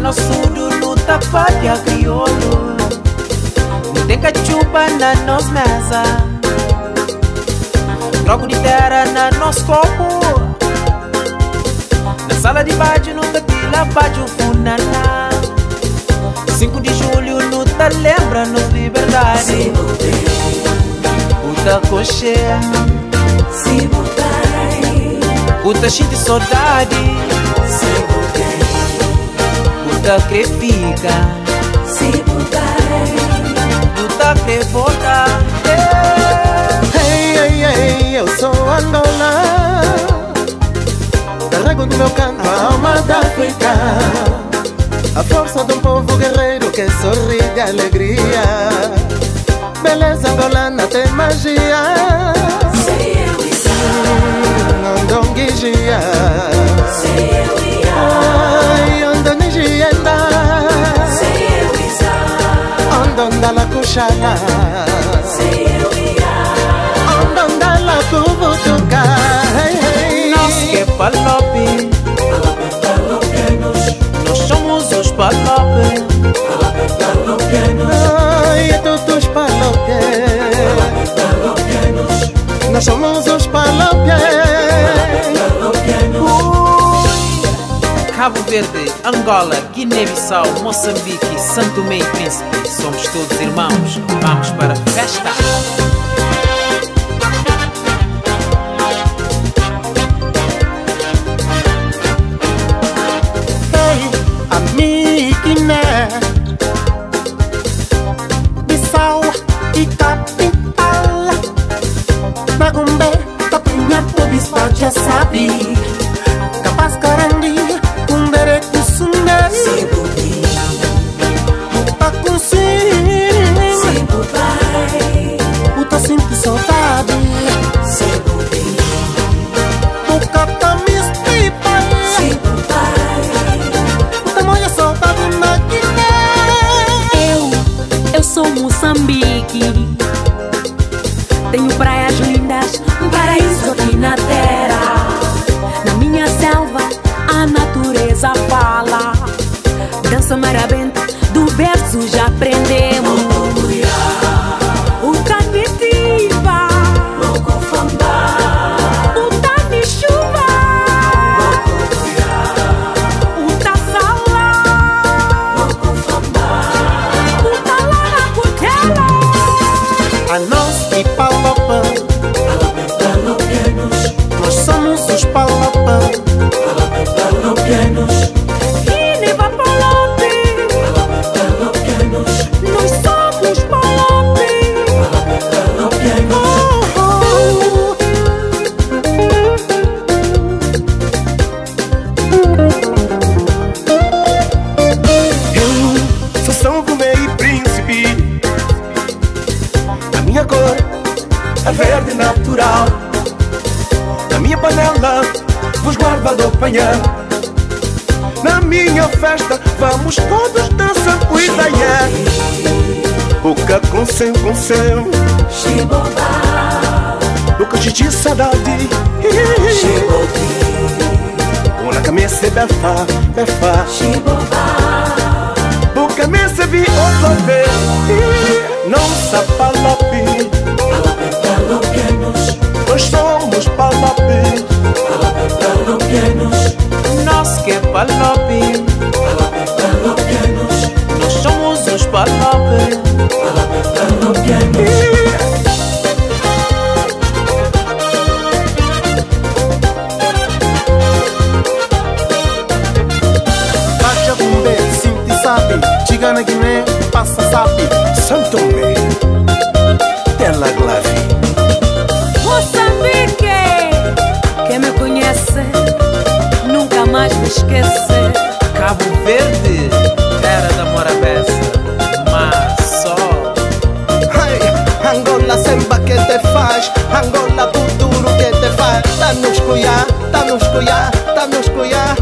Nós tudo luta papia crioulo. Não tem cachupa na nos mesa. Troco de terra na nosso copo. Na sala de baixo não pila baixo funaná. 5 de julho não tá lembra nos liberdade. Puta cocheia. Se botai. Puta xinte saudade. Se botai. Puta crefica. Se botai. Puta crevota. Ei, ei, ei, eu sou Angola. Carrego no meu canto a alma da África. A força de um povo guerreiro que sorri de alegria. Beleza angolana tem magia. Ondongigia. Ai, ondonigienda. Ondondala kuxala. Ondondala kuvutuka. Hey, hey. Nós que é palope. Nós somos os palope. Ai, é todos palope. Nós somos os palope. Cabo Verde, Angola, Guiné-Bissau, Moçambique, São Tomé e Príncipe. Somos todos irmãos. Vamos para a festa. Hey, a mi Guiné, Bissau e capital. Nagumbe, Tapinha, Pobispa, já sabe. Capaz Carandi, Kundere, Kusunde. Utakunsim, Uta sinto saudade. Ucatamistipa, Utamoia saudade na Guiné. Eu sou Moçambique. Tenho praias lindas, um paraíso aqui na terra. Na minha selva, a natureza fala. Dança marabenta, do berço já aprendemos. O Tanitiba, o Tanichuva, o Tassala, o Talaracutela. A nós e Palopa, nós somos os Palopa. Guiné Palope, nós somos Palope. Oh, oh. Eu sou São Tomé e Príncipe. A minha cor é verde natural. Na minha panela vos guardo a dopanhã. Na minha festa vamos todos dançar cuidaié. Boca com seu, com seu. Boca de saudade. Na cabeça befa, befa. Boca me se vi outra vez. Não sapalope. Nós somos palope. Nós que é palope. Nós somos os palope. Baja Gumbe, Sinti sabe. Chega na Guiné, passa sabe. São Tomé, Tela Glave. Moçambique, quem me conhece nunca mais me esquece. Cabo Verde, terra da Morabeza, mar, sol. Hey, Angola semba que te faz. Angola futuro que te faz. Tá nos cuiá, tá nos cuiá, tá nos cuiá.